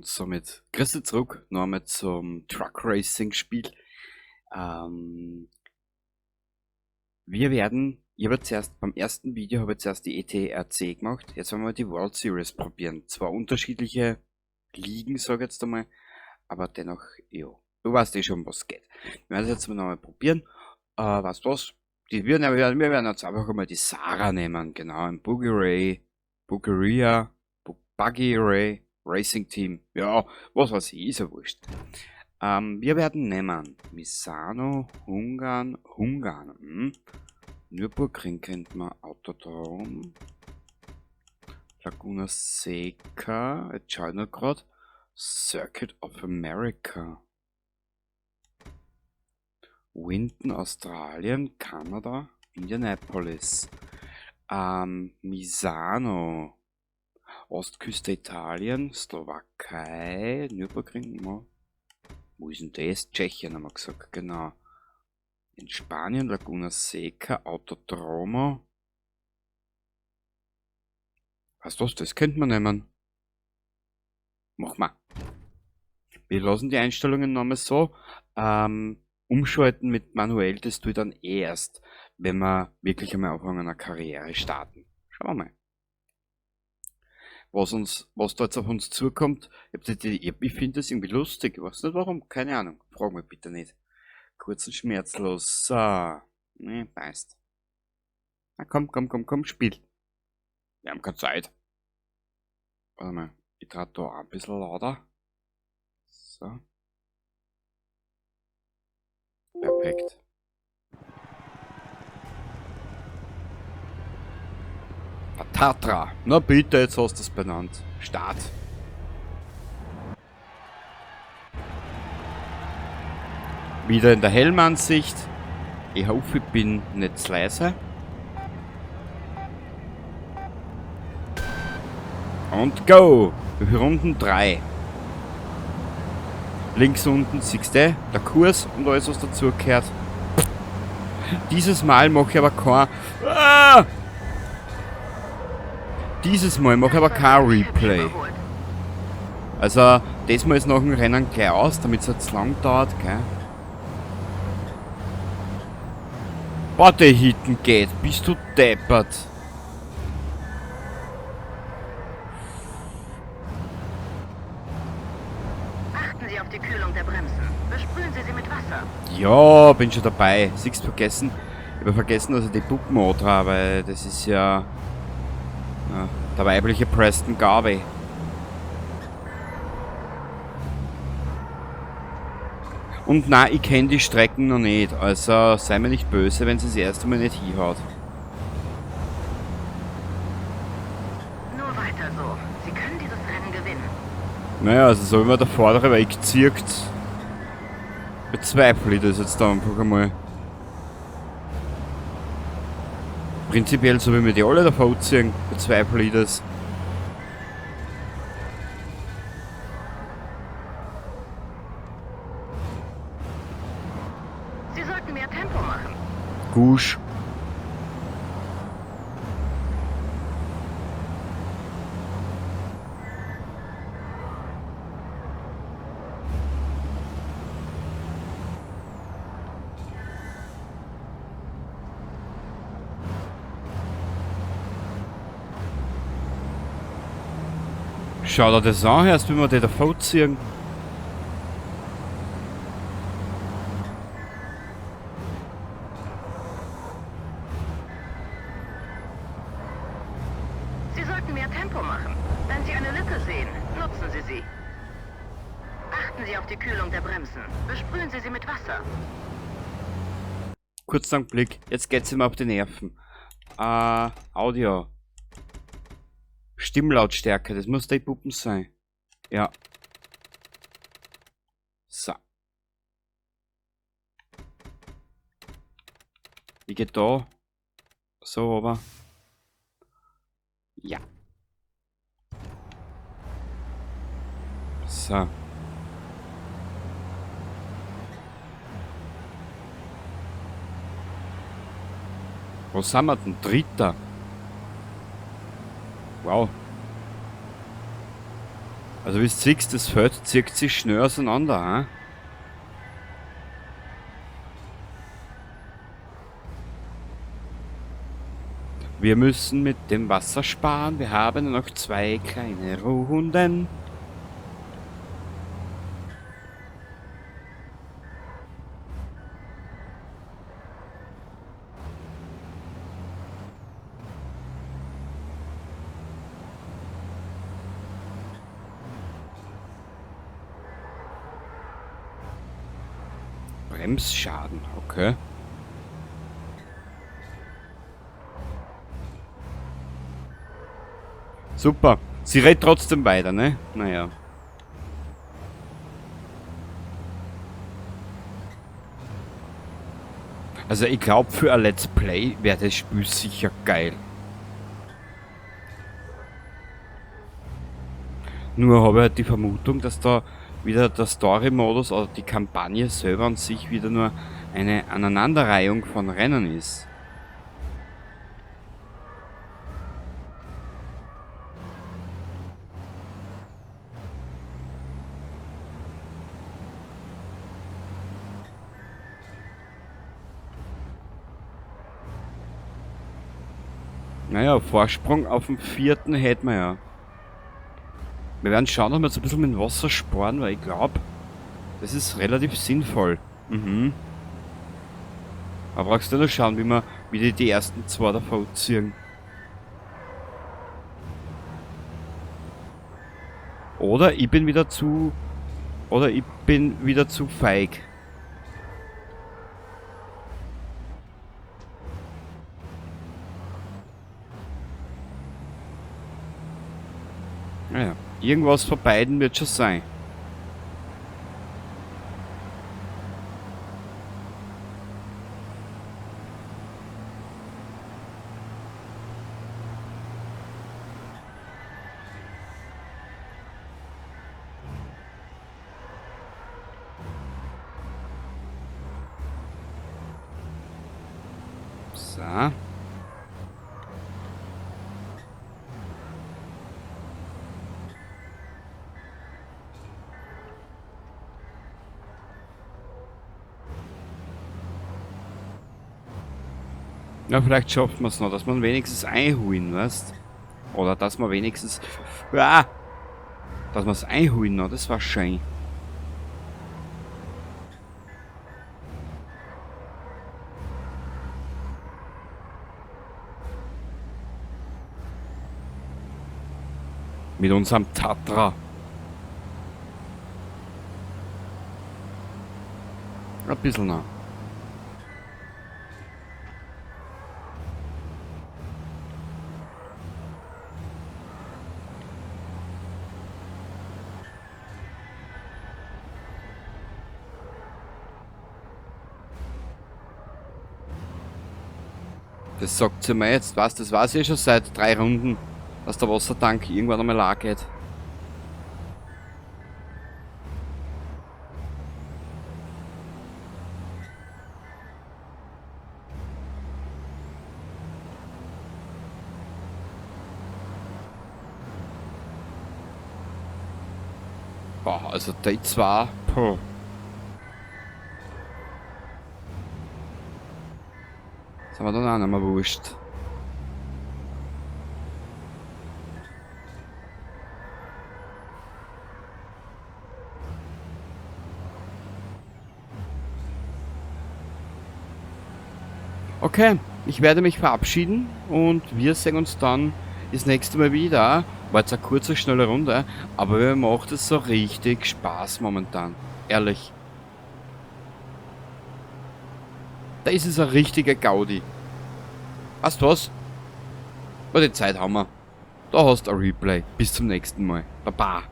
Und somit grüß dich zurück, noch einmal zum Truck Racing Spiel. Wir werden, ich habe zuerst, beim ersten Video habe ich zuerst die ETRC gemacht, jetzt werden wir die World Series probieren. Zwar unterschiedliche Ligen, sag ich jetzt einmal, aber dennoch, ja, du weißt eh schon, was geht. Wir werden es jetzt mal nochmal probieren. Weißt du was? Wir werden jetzt einfach einmal die Sarah nehmen, genau, ein Buggy Ray, Buggeria, Buggy Ray Racing Team, ja, was weiß ich, ist ja wurscht. Wir werden nehmen Misano, Ungarn, Ungarn, Nürburgring kennt man, Autodrom, Laguna Seca, jetzt schau ich noch grad, Circuit of America, Winton, Australien, Kanada, Indianapolis, Misano, Ostküste Italien, Slowakei, Nürburgring, wo ist denn das? Tschechien haben wir gesagt, genau. In Spanien, Laguna Seca, Autodromo. Weißt du was, das könnte man nehmen. Mach mal. Wir lassen die Einstellungen nochmal so. Umschalten mit manuell, das tue ich dann eh erst, wenn wir wirklich einmal anfangen, eine Karriere starten. Schauen wir mal. Was da jetzt auf uns zukommt. Ich finde das irgendwie lustig. Ich weiß nicht warum, keine Ahnung. Frag mich bitte nicht. Kurz und schmerzlos. So. Ne, passt. Na komm, komm, komm, komm, spiel. Wir haben keine Zeit. Warte mal, ich trate da auch ein bisschen lauter. So. Perfekt. Tatra. Na bitte, jetzt hast du's benannt. Start. Wieder in der Helmansicht. Ich hoffe, ich bin nicht zu leise. Und go! Runden 3. Links unten siehst du, der Kurs und alles, was dazugehört. Dieses Mal mache ich aber kein... Ah! Dieses Mal mache ich aber kein Replay. Also, diesmal ist nach dem Rennen gleich aus, damit es nicht zu lang dauert, gell? Boah, der hinten geht. Bist du deppert? Achten Sie auf die Kühlung der Bremsen. Besprühen Sie sie mit Wasser. Ja, bin schon dabei. Siehst du, vergessen? Ich hab vergessen, dass ich die Puppen antrage, weil das ist ja... Ja, der weibliche Preston Garvey. Und nein, ich kenn die Strecken noch nicht. Also sei mir nicht böse, wenn sie das erste Mal nicht hinhaut. Nur weiter so. Sie können dieses Rennen gewinnen. Naja, also so wie man der vordere Weg zirkt, bezweifle ich das jetzt da einfach einmal. Prinzipiell, so wie wir die alle davon ziehen, bezweifle ich das. Sie sollten mehr Tempo machen. Gusch. Schau dir das an, erst wenn wir die davon ziehen. Sie sollten mehr Tempo machen. Wenn Sie eine Lücke sehen, nutzen Sie sie. Achten Sie auf die Kühlung der Bremsen. Besprühen Sie sie mit Wasser. Kurzer Blick. Jetzt geht's ihm auf die Nerven. Audio. Stimmlautstärke, das muss die Puppen sein. Ja. So. Ich geh da. So, aber. Ja. So. Wo sind wir denn? Dritter. Wow. Also wie du siehst, das Feld zieht sich schnell auseinander, hein? Wir müssen mit dem Wasser sparen. Wir haben noch 2 kleine Runden. Bremsschaden, okay. Super. Sie rennt trotzdem weiter, ne? Naja. Also ich glaub, für ein Let's Play wär das Spiel sicher geil. Nur habe ich halt die Vermutung, dass da wieder der Story-Modus oder die Kampagne selber an sich wieder nur eine Aneinanderreihung von Rennen ist. Naja, Vorsprung auf dem 4. hätten wir ja. Wir werden schauen, ob wir jetzt ein bisschen mit dem Wasser sparen, weil ich glaub, das ist relativ sinnvoll. Aber brauchst du nur schauen, wie die, die ersten 2 davon ziehen. Oder ich bin wieder zu... Oder ich bin wieder zu feig. Naja, irgendwas von beiden wird schon sein. So. Ja, vielleicht schaffen wir's noch, dass wir wenigstens einholen, weißt? Oder dass wir wenigstens... Ah, dass wir's einholen noch, das war schön. Mit unserem Tatra. Ein bisschen noch. Das sagt sie mir jetzt, weißt, das weiß ich schon seit 3 Runden, dass der Wassertank irgendwann einmal leer geht. Boah, also die 2, puh. Das haben wir dann auch nicht mehr wurscht. Okay, ich werde mich verabschieden und wir sehen uns dann das nächste Mal wieder. War jetzt eine kurze, schnelle Runde, aber mir macht es so richtig Spaß momentan. Ehrlich. Da ist es ein richtiger Gaudi. Weißt du was? Aber die Zeit haben wir. Da hast du ein Replay. Bis zum nächsten Mal. Baba.